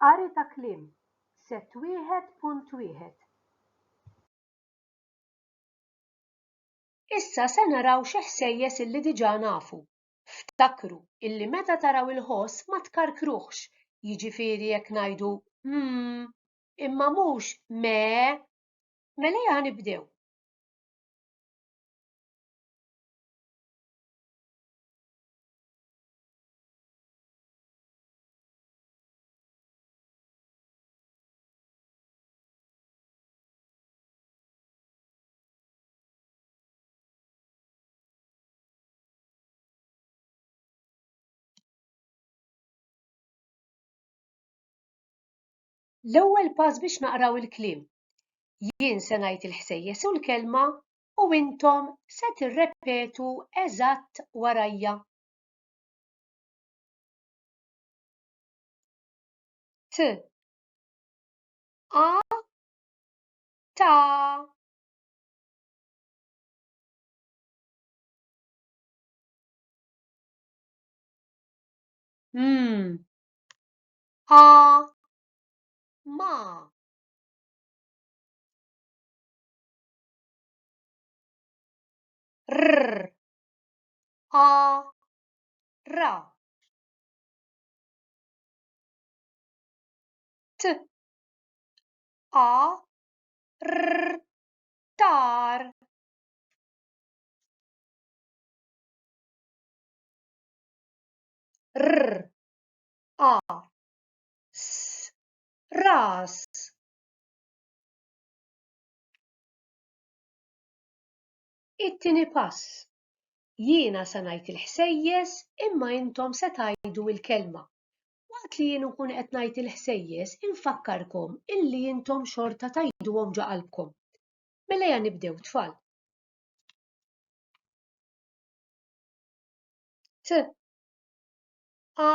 Qari ta' kliem, Sett 1.1. Issa se naraw xi ħsejjes illi diġà nafu. Ftakru illi meta taraw il-ħoss ma tkarkruhx, jiġifieri jekk ngħidu mm imma mhux me. Mela ejja nibdew. L-ewwel pass biex naqraw il-kliem. Jien se ngħid il-ħsejjes u l-kelma u intom se tirrepetu eżatt warajja. T A Ta M A Ma R A Ra T A R Tar R A S Ras It-tieni pass. Jiena se ngħid il-ħsejjes imma intom se tgħidu l-kelma. Waqt li jien nkun qed ngħid il-ħsejjes infakkarkom illi intom xorta tgħiduhom ġo qalbkom. Mela ejja nibdew tfal. T A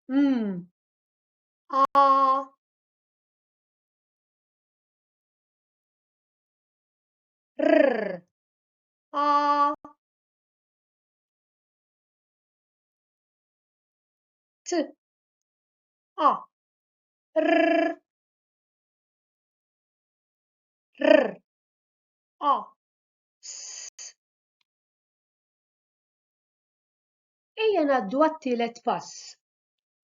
M A R A T A R R A S Ejja ngħaddu għat-tielet pass.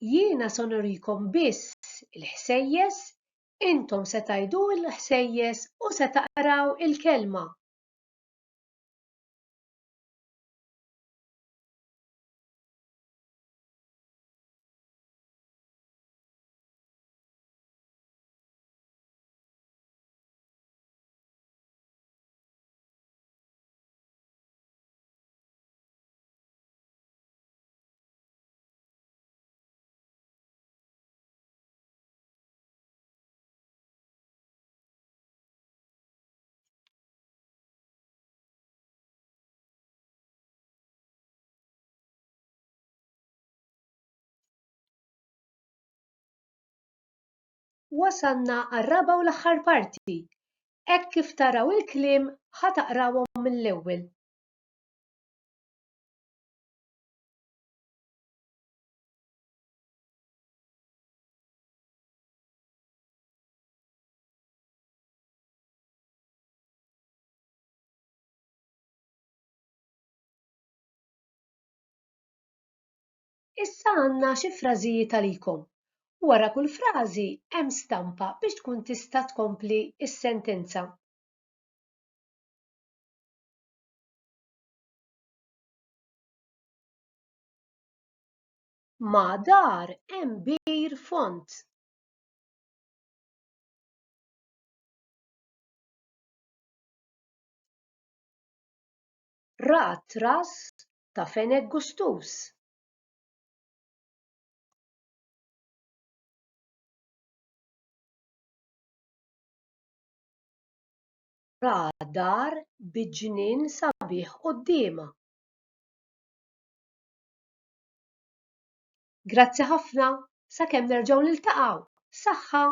Jiena se nurikom biss il-ħsejjes, intom se tgħidu l-ħsejjes u se taqraw il-kelma. Wasalna għar-raba' u l-aħħar parti. Hekk kif taraw il-kliem ħa taqrawhom mill-ewwel. Issa għandna xi frażijiet għalikom. Wara kull frażi hemm stampa biex tkun tista' tkompli s-sentenza. Ma' dar hemm bir fond. Rat ras ta' fenek gustuż. Ra dar bi ġnien sabiħ quddiemha. Grazzi ħafna, sakemm nerġgħu niltaqgħu. Saħħa!